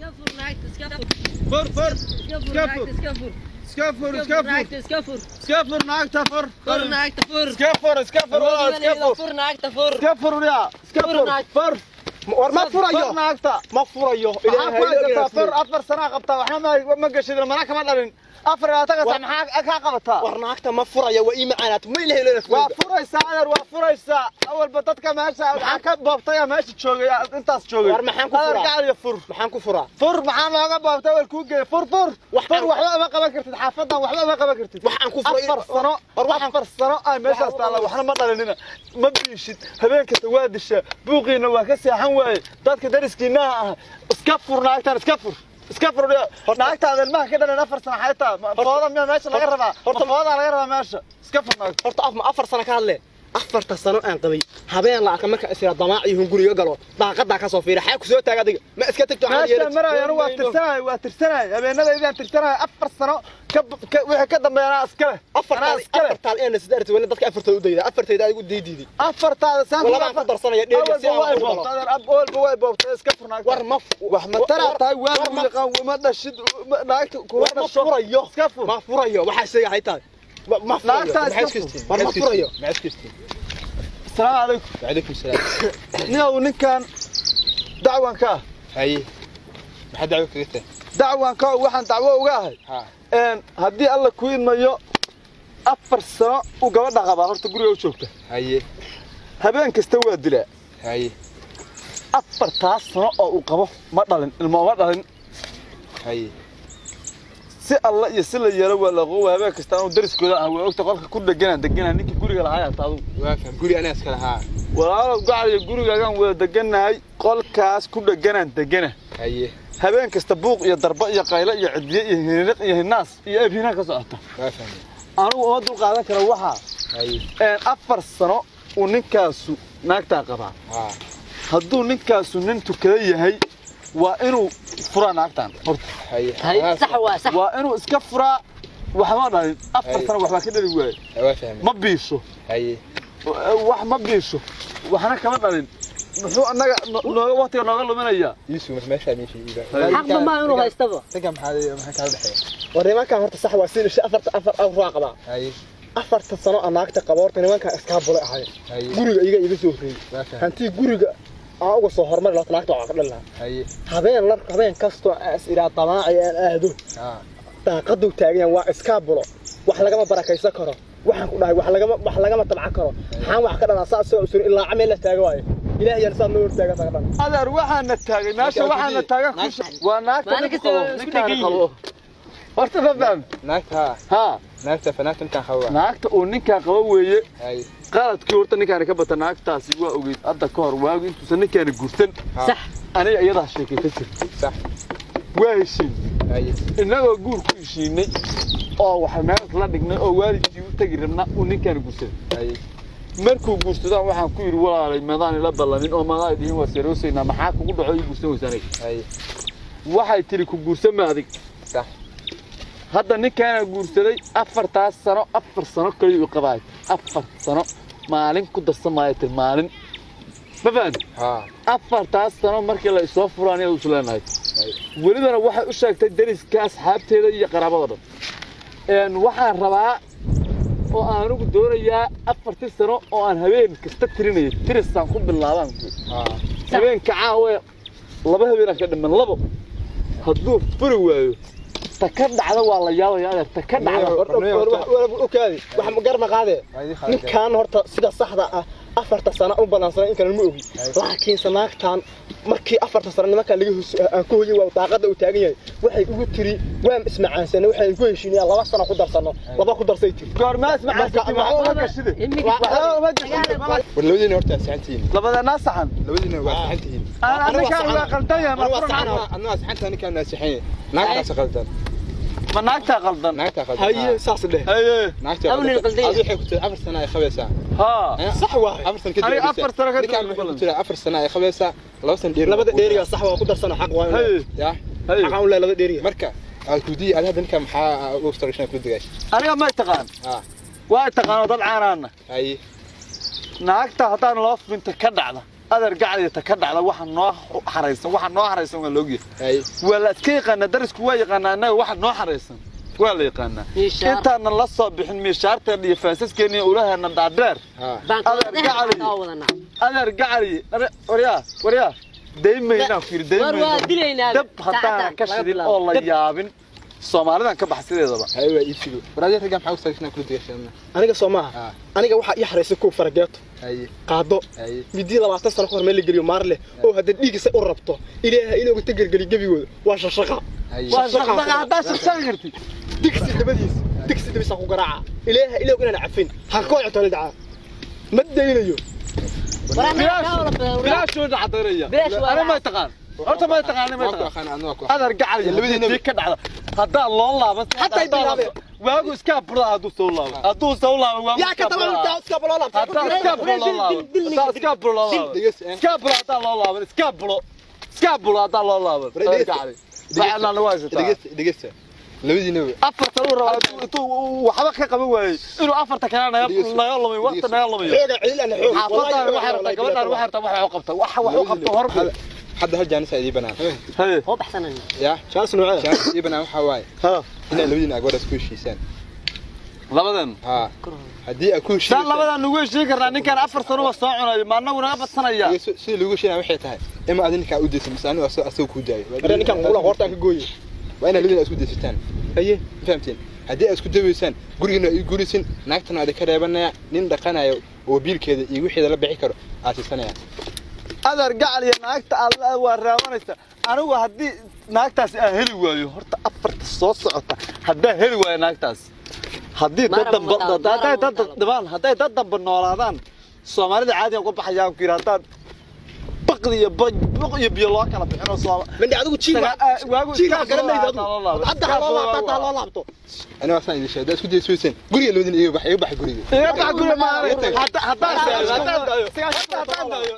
Fur naagta, iska fur. Fur, fur. Iska fur Iska naagta, fur. Iska fur. Iska fur, Iska iska fur fur. Naagta, iska fur. Iska fur naagta, fur. Fur naagta, fur. Iska fur, iska fur, walaal, iska fur. Fur naagta, fur. Iska fur yaa, iska Fur fur. naagta. Fur. War ma furayo. Fur naagta. Ma furayo. Maxaa ku haysataa? Fur, 4 sana qabtaa, waxna ma gashid, mana kama dhalin. 24-ka sac maxaa kaa qabataa? War naagta ma furayo, waa ii macaanaat, ma ilahay leena. Waa furaysaa adeer, waa furaysaa. Awalba dadka meesha waxaa ka boobtay meesha joogay, intaas joogay. War maxaan ku Adeer furaa? Gacal iyo fur. Maxaan ku furaa? Fur, maxaa looga boobtay awal kuu geeyay? Fur, fur. Wax Fur, aan- waxba uma qaban kartid xaafadan, waxba uma qaban kartid. Wax aan ku furay 4 sano, War waxaan 4 sano ay meeshaas taalla, waxna ma dhalinina, ma biishid, habeen kasta waa dishaa, buuqiina waa ka seexan waaye dadka dariskiinaha ah. Iska fur naagtan, iska fur, iska fur. Naagtaada ilmaha ka dhalan 4 sano xaytaa fooda miyaa meesha laga rabaa? Horta foodaa laga rabaa meesha. Iska fur naagta. Horta af ma 4 sano ka hadle, 4-ta sano aan qabay habeen la arka marka isira damaac iyo hunguriga galo, daaqadaa ka soo fiira. Xaa ku soo taaga adiga? Ma iska tagto? Waxaad Meesha yeelatid. maraayo anigu waa tirsanahay, waa tirsanahay, habeenadaydaan tirsanahay. 4 sano ka wixii ka dambeeya anaa iskale, anaa Afartaal iskale. Afartaal inaan sida aragtid weli dadka afartooda u dayda, afartayda adigu daydiiday. Afartaada saan Walabaan ku darsanaya dheeriya si aan awalba wax ugu way dalo. boobtay adeer, awalba way boobtay. Iska fur naagta. War ma Wax ma taraa tahay? Waa war lagu ma yaqaan, ma dhashid naagta kuma War ma dhasho. furayo. Iska fur. Ma furayo, waxaa sheegay hay tahay. Ma furayo. Naagta Maxaa iska isku fur. istiin? War ma furayo. Maxaa isku istiin? Asalaamu calaykum. Wacalaykum salaam. Ninow, ninkan dacwanka ah. Haye, maxaa dacwo kaga tahay? Dacwanka ah, waxaan dacwo uga ahay haddii Alla ku idmayo, 4 sano uu gabadha qabaa, horta guriga u joogta. Habeen kasta waa dilaa. 4-taas sano oo uu qabo ma dhalin ilmo, ma dhalin. Si alla iyo si la yeelo waa la qoowa. Habeen kasta anuu dariskooda ah, waa ogta, qolka ku dheganaan deganaa, ninkii guriga lahaa hataa adugu. Waa faham, guri anaa iska lahaa. Walaalow gacal iyo gurigaagaan wada degannahay, qolkaas ku dheganaan degana. Habeen kasta buuq iyo darbo iyo qaylo iyo cidiye iyo hiniriq iyo hinaas iyo ebhina ka socota. Waa fahmay. Anigu uma dul qaadan karo waxaa. 4 sano uu ninkaasu naagtaa qabaa. Hadduu ninkaasu nin tukada yahay, waa inuu furaa naagtan horta. Sax, waa sax. Waa inuu iska furaa. Waxma dhalin 4 sano, waxbaa ka dhali waaye. Waa fahmay. Ma biisho. Wax ma biisho, waxna kama dhalin. Muxuu annaga nooga waqtiga nooga luminayaa? Iisu meesha iiba. Xaqba maa inuu haystaba. Ninka maxaa kala dhexeeya? War nimankan horta sax waa sida afarta afar afar waa qabaa. 4-ta sano aan naagta qabo, horta nimankan iskaa bulay ahayn. Guriga iyaga iga soo horreeyey. Waa fahmay. Hantii guriga aan uga soo hormari lahaa, naagta waxaan ka dhalin lahaa. Habeen la habeen kastoo aan is iraa damaaci aan aado, daaqaduu taagan yahay, waa iskaa bulo, wax lagama barakaysan karo. Waxaan ku dhahay wax lagama tabcan karo. Maxaan wax ka dhalaa? Saa isagoo usurin ilaa cameel la taaga waayo. Ilaahay yaan saa noo hortaaga saa ka dhan. Adeer, waxaana taagay meesha, waxaana taagan kusha waa naagta. Maalin Ninku kasta qabo waa isku ninkaana dhegan. Qabo horta, ma faham? Naagta ha. Ha. Naagta fanaagta ninkaan qaba. Naagta uu ninkaa qabo weeye. Qaladkii horta ninkaani ka bata naagtaasi waa ogeyd hadda ka hor, waagi intuusan ninkaani guursan. Sax. Aniga iyadaa sheekaysan jirtay. Waa heshiin. Innagoo guur ku heshiinay oo waxa meel isla dhignay oo waalidkii u tegi rabna uu ninkaani guursaday. Markuu guursadaan waxaan ku yidhi, walaalay, madaan ila ballamin oo madaan dhihin waa saroosaynaa, maxaa kugu dhaco ii guursan weysa aniga? Waxay tidhi, ku guursan ma adig. Hadda ninkaana guursaday 4-taas sano, 4 sano kaliya u qabaay, 4 sano maalin ku darsan maayo tir maalin, ma fahanti? 4-taas sano markii la isoo furo aniga isleenahay. Welibana waxay u sheegtay deriska, asxaabteeda iyo qaraabada dhan. Waxaan rabaa oo aan anigu doonayaa 4-tii sano oo aan habeen kasta tirinayay, tirisaan ku bilaabaan ku habeenka caawa, laba habeenaan ka dhiman, labo hadduu furi waayo, ta ka dhacda waa la yaabaya adeer, ta ka dhacda. Okaadi, wax gar ma qaadee. Ninkan horta sida saxda ah 4-ta sano u balansanay in kale ma ogi, laakiinse naagtan markii 4-ta sano nimankan laga hus aan ku hoyay, waa daaqada uu taagan yahay, waxay ugu tiri waan ismacaansanay, waxay ku heshiinayaan 2 sano ku darsano, laba ku darsay tiri. Goormaa ismacaansanay? Waxba uma gashide, waxba uma gashide. War labadiina horta waa saxantihiin. Labadanaa saxan. Labadiina waa saxantihiin. Ninkaan waa qaldan yahay, ma furan? Adna waa saxantahay, ninkaan waa saxan yahay. Naagtaas qaldan. Ma naagtaa qaldan? Naagtaa qaldan. Haye, saas dheh. Haye. Naagtaa Awlin qaldan. qaldan. Adu waxay ku tiri 4 sano ay qabaysaa. Sax waay. 4 sano kadib. Aniga 4 sano kadib Ninkaan wuxuu ku tiri 4 sano ay qabaysaa, 2 sano dheeri. Labada dheeriga sax waa ku darsano, xaq waa. Haye. Ya. Haye. Xaq aan u leeyahay labada dheeriga. Marka aad ku diiday hadda ninkaan maxaa ugu stargashan kula degaash? Aniga ma taqaan? Waa taqaano, dad caanaana. Naagta haddaan loo finta ka dhacda Adeer gacaliyata ka dhacda waxa noo xaraysan, waxa noo xaraysan waa laogyahay. Waa la iska yaqaanaa, darisku waa yaqaanaa, annaga waxa noo xaraysan waa la yaqaanaa. Intaanan la soo bixin miishaarteena iyo faasaskeena iyo ulaheena dhaadheer. Adeer gacaliye, waryaa waryaa, daymaynaan ku yidhi, daymaynaa dab haddaanan ka shidin oo la yaabin Soomaalidan ka bax sideedaba. Aniga soo maaha, aniga waxaa ii xaraysay kuwa farageeto qaado midii 20 sano ka hor meel la geliyo maar leh oo hadda dhiigisa u rabto ilaaha inuu inta gelgeliyo gebigooda waa shaqshaqa. Waa shaqshaqa haddaa shaqshaqi kartid. Digsi dabadiis, digsi dabadiisa ku garaaca ilaaha ilaahu inaan cafin halkoo cunto la dacaa ma daynayo. Bilaashoo cadaynaya. Ana ma taqaan horta, ma taqaan, ma taqaan. Adeer gacaliye, labadiina ka dhacda haddaa loo laaban hataa bilaabeen waagu iska burada hadduu soo laabo, hadduu soo laabo waagu yaa ka daba intaa iska bulo laabta, haddaa iska bulo loo laabo, haddaa iska bulo loo laabo, iska bulo haddaa loo laaban, iska bulo, iska bulo haddaa loo laaban. Adeer gacali bacna waa haysataa. Dhegeysta labadiinaba. Afarta uu rabaa intuu waxba ka qaban waayey inuu afarta kale naga lumiyo, waqti naga lumiyo. Xooga celil ana xoog. Xaafadan waxay rabtaa, gabadhan waxay rabtaa wax u qabta, wax wax u qabta hor. Hadda hal jaanis ii banaan. Haye oo baxsanan ya jaas nooca jaanis ii banaan waxa waaye inay labadiina gabadhaas ku heshiisaan. Labadan ha haddii aad ku heshiisaan saan labadan ugu heshiin karnaa. Ninkan 4 sano waa soo cunayo, ma annagu naga badsanaya. Sida lagu heshiinaya waxay tahay ima aad ninkaa u daysan mise anigu asagoo kuu daayo. Are ninkan qula horta ka gooyo. Waa inaad labadiina isku daysataan. Haye fahamteen? Haddii aad isku dawaysaan gurigiina ay gurisin, naagtana aad ka reebanaya, nin dhaqanayo oo biilkeeda iyo wixeeda la bixi karo aad siisanaya. Adeer gacal iyo naagta alla waa raawanaysa. Anigu haddii naagtaasi aan heli waayo horta afarta soo socota haddaan heli waayo naagtaas, haddii dad damba hadday dad dhibaan, hadday dad damba noolaadaan, Soomaalida caadiyan uga baxayaan ku yidhi haddaan baqdi iyo buq iyo biyo loo kala bixino Sooma mandhi adigu jiil waagu jiil garanayda adigu hadda ha loo laabto, hadda ha loo laabto. Aniga waan idin sheegay isku daysayseen guriga labadiina iga bax, iga bax guriga, iga bax guriga. Ma haddaan daayo, haddaan daayo, haddaan daayo.